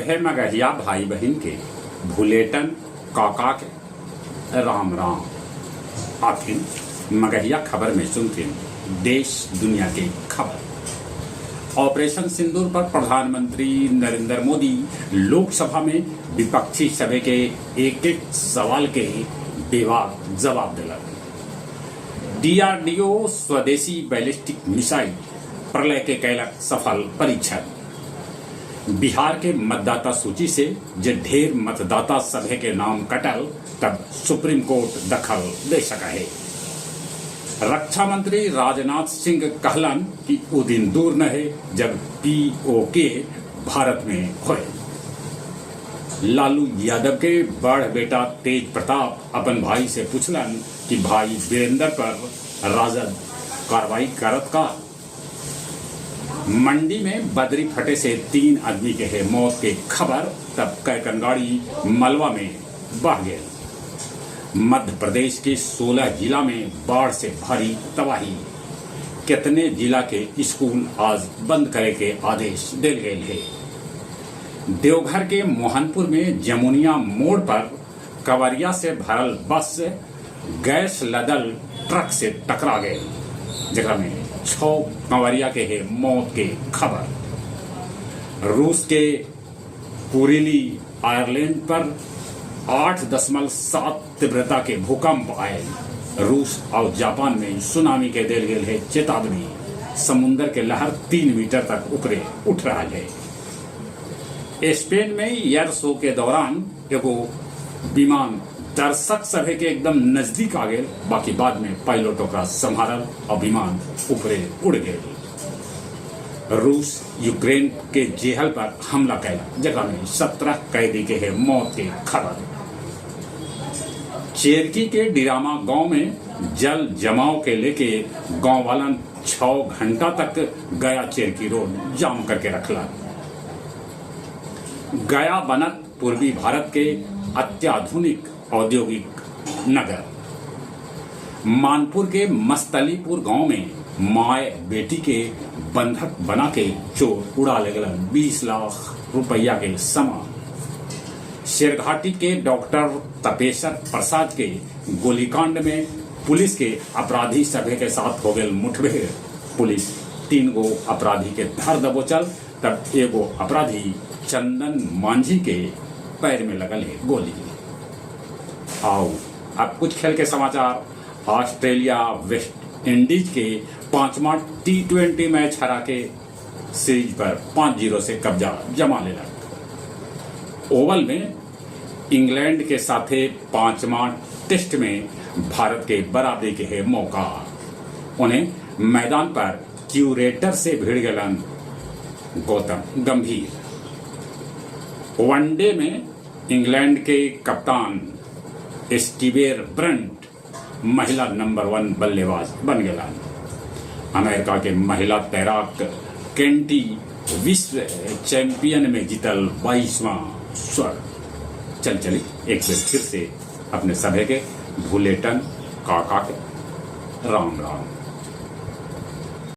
सभे मगहिया भाई बहिन के भुलेटन काका के राम राम। आथिन मगहिया खबर में सुनथिन देश दुनिया के खबर। ऑपरेशन सिंदूर पर प्रधानमंत्री नरेंद्र मोदी लोकसभा में विपक्षी सभे के एक एक सवाल के बेबाक जवाब दिलक। डीआरडीओ स्वदेशी बैलिस्टिक मिसाइल प्रलय के कैलक सफल परीक्षण। बिहार के मतदाता सूची से जे ढेर मतदाता सभे के नाम कटल तब सुप्रीम कोर्ट दखल दे सका है। रक्षा मंत्री राजनाथ सिंह कहलन कि ऊ दिन दूर न है जब पीओके भारत में होए। लालू यादव के बड़ बेटा तेज प्रताप अपन भाई से पूछलन कि भाई वीरेंद्र पर राजद कार्रवाई करत का। मंडी में बदरी फटे से 3 आदमी के है मौत के खबर, तब कैकन गाड़ी मलबा में बह गए। मध्य प्रदेश के 16 जिला में बाढ़ से भारी तबाही। कितने जिला के स्कूल आज बंद करे के आदेश दिल गए है। देवघर के मोहनपुर में जमुनिया मोड़ पर कवरिया से भरल बस गैस लदल ट्रक से टकरा गए, जकरा में 6 कंवरिया के है मौत के खबर। रूस के कुरिली आयरलैंड पर 8.7 तीव्रता के भूकंप आए। रूस और जापान में सुनामी के देल गेल है चेतावनी। समुन्द्र के लहर 3 मीटर तक ऊपरे उठ रहा है। स्पेन में एयर शो के दौरान एगो विमान दर्शक सभे के एकदम नजदीक आ गए, बाकी बाद में पायलट ओकरा संभालल और विमान ऊपरे उड़ गए। रूस यूक्रेन के जेहल पर हमला कैला, जकरा में 17 कैदी के है मौत के खबर। चेरकी के डिरामा गांव में जल जमाव के लेके गांव वालन 6 घंटा तक गया चेरकी रोड जाम करके रखला। गया बनत पूर्वी भारत के अत्याधुनिक औद्योगिक नगर। मानपुर के मस्तलीपुर गांव में माए बेटी के बंधक बना के चोर उड़ा ले गलन 20 लाख रुपया के सामान। शेरघाटी के डॉक्टर तपेश्वर प्रसाद के गोलीकांड में पुलिस के अपराधी सभे के साथ हो गए मुठभेड़। पुलिस 3 गो अपराधी के धर दबोचल, तब एगो अपराधी चंदन मांझी के पैर में लगल है गोली। आओ अब कुछ खेल के समाचार। ऑस्ट्रेलिया वेस्ट इंडीज के 5वां T20 match हरा के सीरीज पर 5-0 से कब्जा जमा लेलक। ओवल में इंग्लैंड के साथे 5वां टेस्ट में भारत के बराबरी के है मौका। उन्हें मैदान पर क्यूरेटर से भिड़ गलन गौतम गंभीर। वनडे में इंग्लैंड के कप्तान स्टीवेर ब्रंट महिला नंबर 1 बल्लेबाज बन गया। अमेरिका के महिला तैराक केंटी विश्व चैंपियन में जीतल 22वां स्वर्ण। चल चली एक बार फिर से अपने सभे के भूलेटन काका के राम राम।